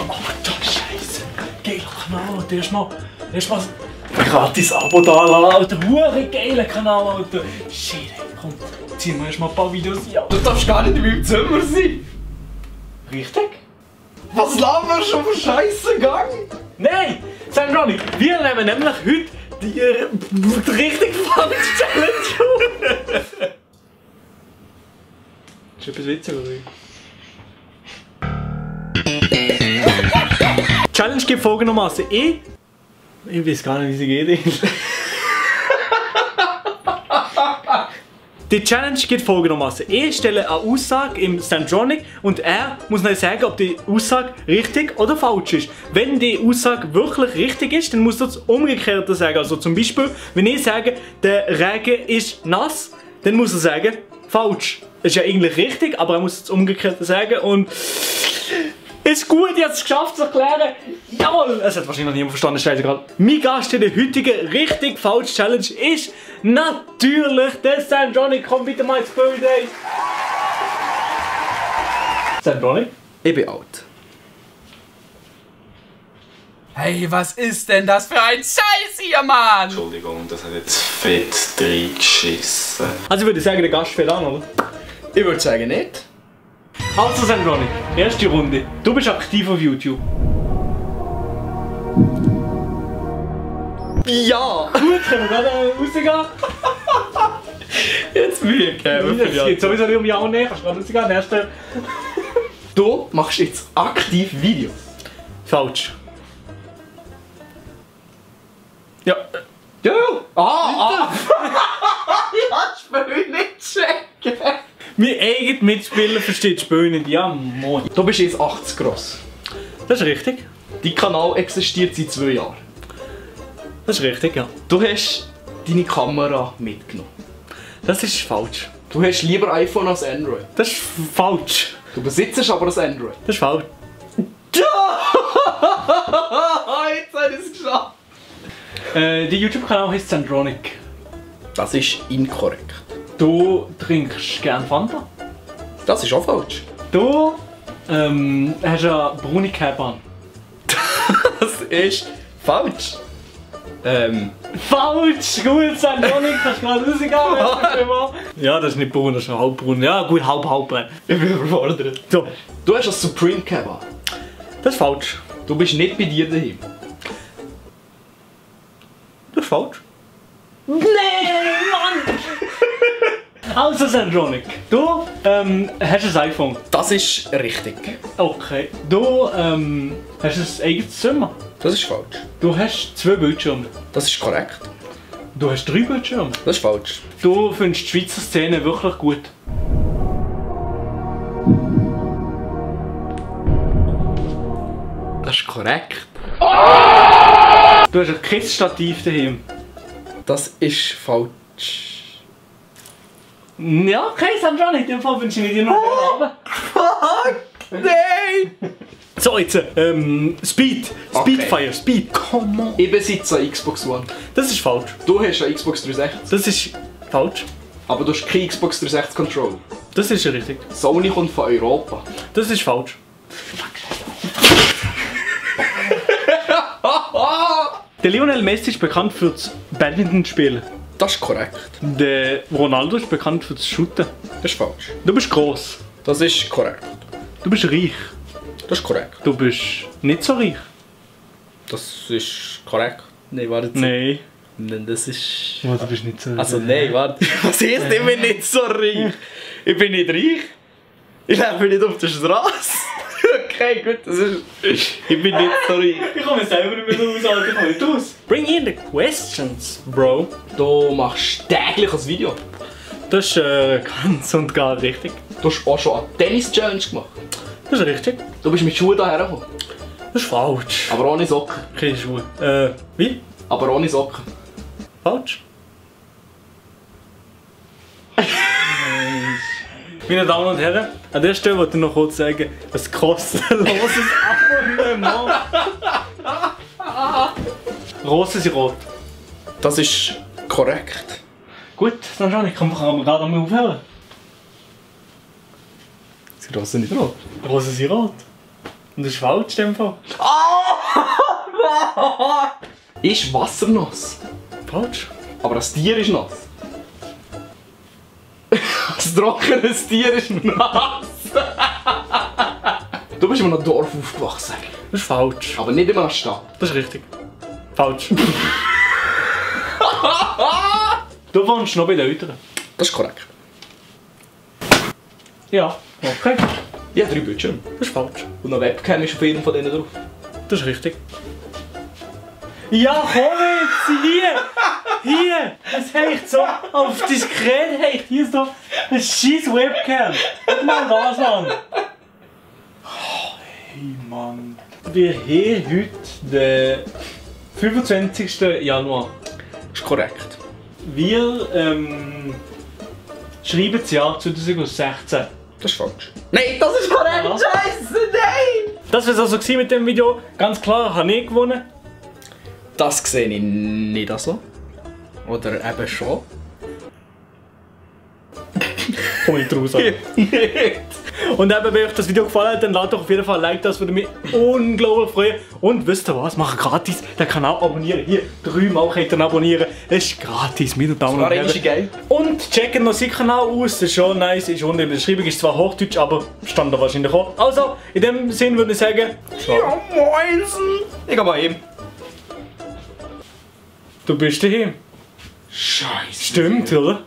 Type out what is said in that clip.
Alter Scheiße. Geiler Kanal, Alter. Erstmal ein gratis Abo da lassen, Alter. Hure geiler Kanal, Alter. Shit, komm, ziehen wir erstmal ein paar Videos ein. Du darfst gar nicht in meinem Zimmer sein. Richtig? Was laberst du für Scheiße Gang? Nein! Sag Ronny, wir nehmen nämlich heute die richtig falsche Challenge auf. Ist etwas witzig, oder? Challenge geht folgendermaßen. Ich weiß gar nicht, wie sie geht. Die Challenge geht folgendermaßen. Ich stelle eine Aussage im Sandronic und er muss dann sagen, ob die Aussage richtig oder falsch ist. Wenn die Aussage wirklich richtig ist, dann muss er das Umgekehrte sagen. Also zum Beispiel, wenn ich sage, der Regen ist nass, dann muss er sagen, falsch. Das ist ja eigentlich richtig, aber er muss das Umgekehrte sagen und... Ist gut, ich habe es geschafft zu erklären. Jawohl! Es hat wahrscheinlich noch niemand verstanden, scheißegal. Mein Gast in der heutigen richtig falsch Challenge ist natürlich der Sandronic. Komm bitte mal ins Birthday. Sandronic? Ich bin alt. Hey, was ist denn das für ein Scheiß hier, Mann? Entschuldigung, das hat jetzt fett reingeschissen. Also ich würde sagen, der Gast fällt an, oder? Ich würde sagen nicht. Also Sandronic, erste Runde. Du bist aktiv auf YouTube. Ja! Gut, können wir gerade rausgehen? Jetzt Mühe geben. Es geht sowieso nicht um Ja und Nein, kannst du gerade rausgehen. Erste. Du machst jetzt aktiv Videos. Falsch. Ja. Ja! Ah! Ich kann das Spiel nicht checken. Mein eigenes Mitspieler versteht das Spiel nicht. Ja, moin. Du bist jetzt 80 gross. Das ist richtig. Dein Kanal existiert seit 2 Jahren. Das ist richtig, ja. Du hast deine Kamera mitgenommen. Das ist falsch. Du hast lieber iPhone als Android. Das ist falsch. Du besitzt aber das Android. Das ist falsch. Jetzt habe ich es geschafft. Der YouTube-Kanal heißt Sandronic. Das ist inkorrekt. Du trinkst gern Fanta. Das ist auch falsch. Du hast eine braune Cape an. Das ist falsch. Falsch! Gut, Sandronic, kannst du gerade rausgehen. Ja, das ist nicht braun, das ist halbbraun. Ja, gut, halb. Ich bin überfordert. So, Du hast ein Supreme Cap an. das ist falsch. Du bist nicht bei dir daheim. Das ist falsch. Nein, Mann! Also Sandronic, du hast ein iPhone. Das ist richtig. Okay. Du hast ein eigenes Zimmer. Das ist falsch. Du hast 2 Bildschirme. Das ist korrekt. Du hast 3 Bildschirme. Das ist falsch. Du findest die Schweizer Szene wirklich gut. Das ist korrekt. Du hast ein Kiss-Stativ daheim. Das ist falsch. Ja, okay, Sandronic, in dem Fall wünsche ich dir noch einen Abend. Fuck! Nein! So, jetzt, Speed. Speedfire, Speed. Come on. Ich besitze eine Xbox One. Das ist falsch. Du hast eine Xbox 360. Das ist falsch. Aber du hast keine Xbox 360 Controller. Das ist richtig. Sony kommt von Europa. Das ist falsch. Der Lionel Messi ist bekannt für das Badminton-Spielen. Das ist korrekt. Der Ronaldo ist bekannt für das Shooten. Das ist falsch. Du bist gross. Das ist korrekt. Du bist reich. Das ist korrekt. Du bist nicht so reich. Das ist korrekt. Nein, warte. Nein. Nein, das ist... Ja, du bist nicht so reich. Also nein, warte. Was heißt, ich bin nicht so reich? Ich bin nicht reich. Ich lebe nicht auf der Straße. Okay, gut, das ist... Ich bin nicht so reich. Ich komme selber nicht mehr raus, Alter. Komm nicht raus. Bring in the questions, Bro. Du machst täglich ein Video. Das ist ganz und gar richtig. Du hast auch schon eine Tennis-Challenge gemacht. Das ist richtig. Du bist mit Schuhen hierher gekommen. Das ist falsch. Aber ohne Socken. Keine Schuhe. Wie? Aber ohne Socken. Falsch. Meine Damen und Herren, an der Stelle wollte ich noch kurz sagen, ein kostenloses Abonnement. Rosen sind rot. Das ist korrekt. Gut, dann schon, ich kann gerade einmal aufhören. Sie Rosen nicht rot. Rosen sind rot. Und das ist falsch, in dem Fall. Ist Wasser nass? Falsch. Aber das Tier ist nass. Das trockenes Tier ist nass. Du bist in einem Dorf aufgewachsen. Das ist falsch. Aber nicht in einer Stadt. Das ist richtig. Falsch. Du wohnst noch bei den Eltern. Das ist korrekt. Ja, okay. Ja, 3 Bildschirme. Das ist falsch. Und eine Webcam ist auf jedem von denen drauf. Das ist richtig. Ja, komm jetzt! Hier! Es hängt so auf diskret hängt. Hier ist doch ein scheiß Webcam. Guck mal das an. Oh, hey Mann. Wir haben heute den 25. Januar. Das ist korrekt. Wir schreiben das Jahr 2016. Das ist falsch. Nein, das ist korrekt! Ja. Scheiße, nein! Das war es also mit dem Video. Ganz klar, habe ich gewonnen. Das sehe ich nicht so. Oder eben schon. Komm nicht raus. Und eben, wenn euch das Video gefallen hat, dann lasst doch auf jeden Fall ein Like, das würde mich unglaublich freuen. Und wisst ihr was, macht gratis den Kanal abonnieren. Hier, 3-mal könnt ihr ihn abonnieren. Es ist gratis, meine Damen und Herren. geil. Und checken noch seinen Kanal aus, das ist schon nice, ist unten in der Beschreibung, ist zwar Hochdeutsch, aber stand da wahrscheinlich auch. Also, in dem Sinn würde ich sagen, Ja, moinsen! Ich geh mal hin. du bist daheim. Scheiße. Stimmt, oder?